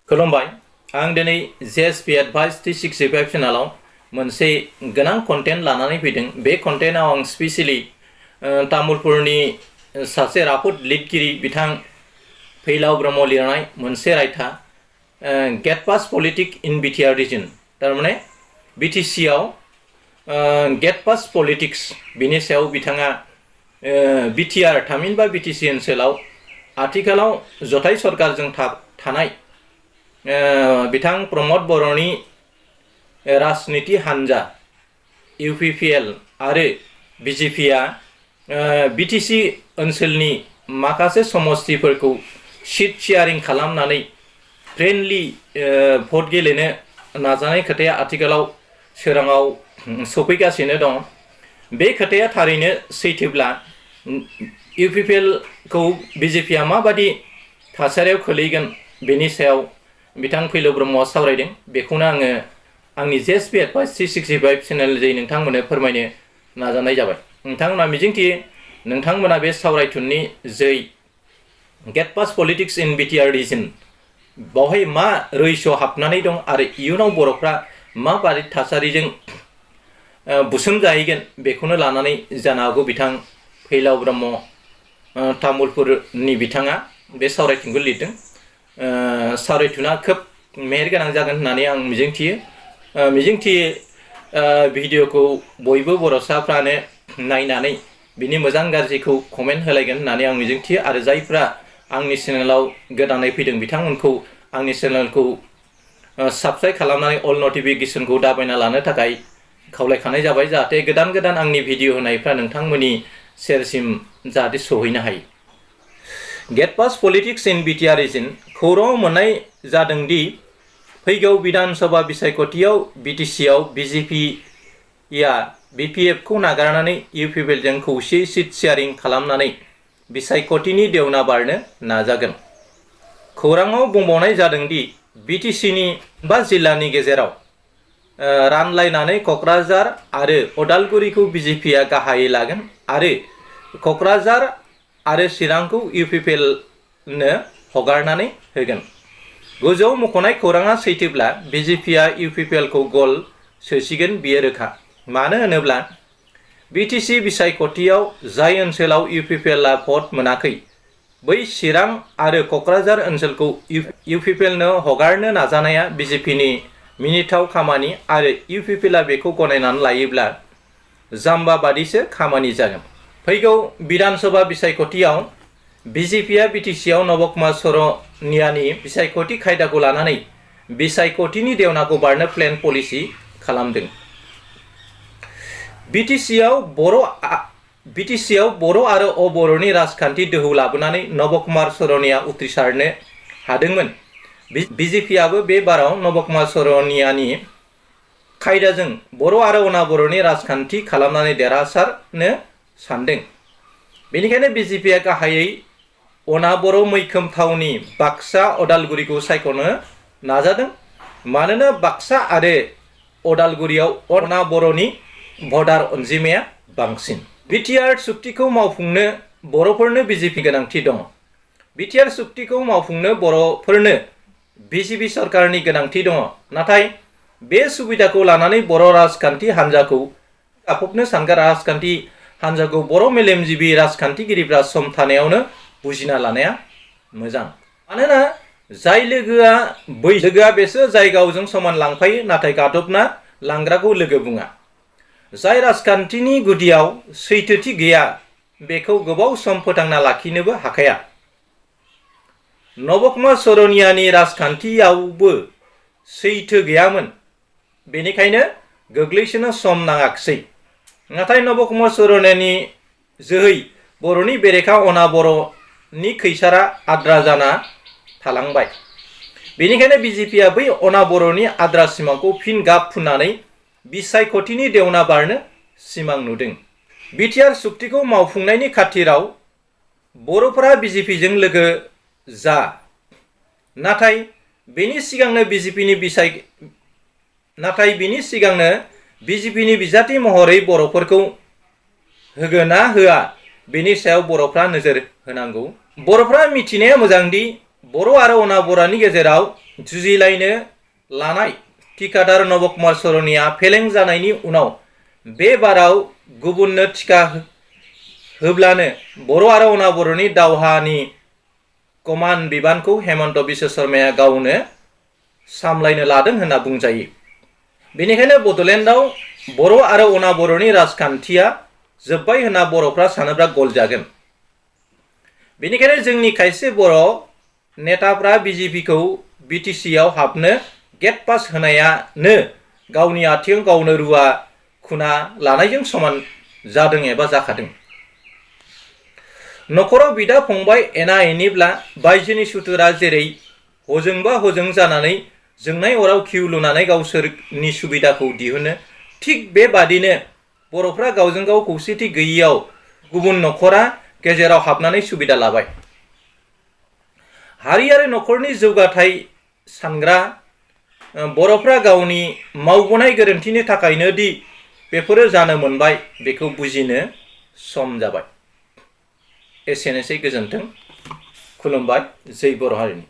खुलुमबाय आं दिनै जेएसपी एडभाइस 365 चेनेलाव मोनसे गोनां कन्टेन्ट लानानै फैदों। बे कन्टेन्टआव आं स्पेशली तामुलपुरनि सासे राफोद लिरगिरि बिथां फैलाव ब्रह्म लिरनाय मोनसे रायथा गेट पास पलिटिक्स इन बिटिआर रिजन, तारमाने BTC आव गेट पास पलिटिक्स बिनि सायाव बिथाङा BTR थामहिनबा BTC ओनसोलाव आथिखालाव जथाय सरकारजों थानाय बिथां प्रमद बर'नि राजनीति हान्जा UPPL आरो BJPआ BTC ओनसोलनि माखासे समस्तिफोरखौ सीट शेयारिं खालामनानै फ्रेन्डलि भट गेलेनो नाजानाय खोथाया आथिखालाव सोराङाव सफैगासिनो दं। बे खोथाया थारैनो सैथोब्ला UPPL खौ BJPआ माबादि थासारियाव खोलैगोन बेनि सायाव बिथां फैलाव ब्रह्मआ सावरायदों। बेखौनो आङो आंनि जेएसपी एडभाइस 365 चेनेलजों नोंथांमोननो फोरमायनो नाजानाय जाबाय। नोंथांमोना मिजिंथियो नोंथांमोना बे सावरायथुननि जै गेट पास पलिटिक्स इन BTR रिजन बावहाय मा रैस' हाबनानै दं आरो इयुनाव बर'फ्रा माबादि थासारिजों बुसोम जाहैगोन बेखौनो लानानै जानो हागौ बिथां फैलाव ब्रह्म तामुलपुरनि बिथाङा बे सावरायथुनखौ लिरदों। सावरायथुना खोब मेहेरगोनां जागोन होननानै आं मिजिंथियो भिडिअखौ बयबो बर'साफ्रानो नायनानै बिनि मोजां गाज्रिखौ कमेन्ट होलायगोन होननानै आं मिजिंथियो आरो जायफ्रा आंनि चेनेलाव गोदानै फैदों बिथांमोनखौ आंनि चेनेलखौ साबस्क्राइब खालामनानै अल नटिफिकेसनखौ दाबायना लानो थाखाय खावलायखानाय जाबाय, जाहाथे गोदान आंनि भिडिअ होनायफ्रा नोंथांमोननि सेरसिम जाहाथे सौहैनो हायो। गेट पास पलिटिक्स इन BTR रिजन खौराङाव मोननाय जादों दि फैगौ विधानसभा बिसायख'थियाव BTC आव BJPआ BPF खौ नागारनानै UPPL जों खौसेयै सीट शेयारिं खालामनानै बिसायख'थिनि देवना बारनो नाजागोन। खौराङाव बुंबावनाय जादों दि BTCनि 5 जिल्लानि गेजेराव रानलायनानै क'क्राझार आरो उदालगुरिखौ BJPआ गाहायै लागोन आरो क'क्राझार आरो चिरांखौ UPPL नो हगारनानै होगोन। गोजौआव मख'नाय खौराङा सैथोब्ला BJPआ UPPL खौ गल सोसिगोन बियो रोखा। मानो होनोब्ला BTC बिसायख'थियाव जाय ओनसोलाव UPPLआ भट मोनाखै बै चिरां आरो क'क्राझार ओनसोलखौ UPPL नो हगारनो नाजानाया BJPनि मिनिथाव खामानि आरो UPPLआ बेखौ गनायनानै लायोब्ला जाम्बा बादिसो खामानि जागोन। फैगौ विधानसभा बिसायख'थियाव BJPआ BTC आव नबकुमार सरनियानि बिसायख'थि खायदाखौ लानानै बिसायख'थिनि देवनाखौ बारनो प्लेन पलिसि खालामदों। BTC आव बर' आरो अबर'नि राजखान्थि दोहौ लाबोनानै नबकुमार सरनिया उथ्रिसारनो हादोंमोन। BJPआबो बे बाराव नबकुमार सरनियानि खायदाजों बर' आरो अनाबर'नि राजखान्थि खालामनानै देरहासारनो सानदों। बेनिखायनो BJPआ गाहायै अनाबर' मैखोम थावनि बाक्सा उदालगुरिखौ सायख'नो नाजादों। मानोना बाक्सा आरो उदालगुरियाव अनाबर'नि भटार अनजिमाया बांसिन। BTR सुक्तिखौ मावफुंनो बर'फोरनो BJP गोनांथि दं। BTR सुक्तिखौ मावफुंनो बर'फोरनो BJP सरकारनि गोनांथि दङ। नाथाय बे सुबिदाखौ लानानै बर' राजखान्थि हान्जाखौ गाफबनो सानग्रा राजखान्थि हान्जाखौ बर' मेलेमजिबि राजखान्थिगिरिफ्रा सम थानायावनो बुजिना लानाया मोजां। मानोना जाय लोगोआ बै लोगोआ बेसो जाय गावजों समान लांफायो, नाथाय गादबना लांग्राखौ लोगो बुङा। जाय राजखान्थिनि गुदियाव सैथोथि गैया बेखौ गोबाव सम फोथांना लाखिनोबो हाखाया। नबकुमार सरनियानि राजखान्थियावबो सैथो गैयामोन, बेनिखायनो गोग्लैसोनो सम नाङाखिसै। नाथाय नबकुमार सरनियानि जोहै बर'नि बेरेखा अनाबर'नि खैसारा आद्रा जाना थालांबाय। बेनिखायनो BJPआ बै अनाबर'नि आद्रा सिमांखौ फिन गाब फुननानै बिसायख'थिनि देवना बारनो सिमां नुदों। BTR सुक्तिखौ मावफुंनायनि खाथिराव बर'फोरा BJPजों लोगो जा, नाथाय बेनि सिगांनो BJPनि बिजाथि महरै बर'फोरखौ होगोन ना होआ बेनि सायाव बर'फ्रा नोजोर होनांगौ। बर'फ्रा मिथिनाया मोजांदि बर' आरो अनाबर'नि गेजेराव जुजिलायनो लानाय टिकादार नब कुमार सरनिया फेलें जानायनि उनाव बे बाराव गुबुननो टिका होब्लानो बर' आरो अनाबर'नि दावहानि कमान बिबानखौ हेमन्त बिश्व शर्माया गावनो सामलायनो लादों होनना बुंजायो। बेनिखायनो बड'लेण्डआव बर' आरो अनाबर'नि राजखान्थिया जोब्बाय होनना बर'फ्रा सानोब्ला गल जागोन। बेनिखायनो जोंनि खायसे बर' नेताफ्रा बिजेपिखौ बिटिसिआव हाबनो गेट पास होनायानो गावनि आथिं गावनो रुवा खुना लानायजों समान जादों एबा जाखादों। न'खराव बिदा फंबाय एना एनिब्ला बायजोनि सुथुरा जेरै हजोंबा हजों जानानै जोंनाय अराव खिउ लुनानै गावसोरनि सुबिदाखौ दिहुनो, थिग बेबादिनो बर'फ्रा गावजों गाव खौसेथि गैयियाव गुबुन न'खरा गेजेराव हाबनानै सुबिदा लाबाय। हारि आरो न'खरनि जौगाथाय सानग्रा बर'फ्रा गावनि मावबोनाय गोरोन्थिनि थाखायनो दि बेफोरो जानो मोनबाय बेखौ बुजिनो सम जाबाय। एसेनोसै, गोजोन्थों, खुलुमबाय, जै बर' हारिनि।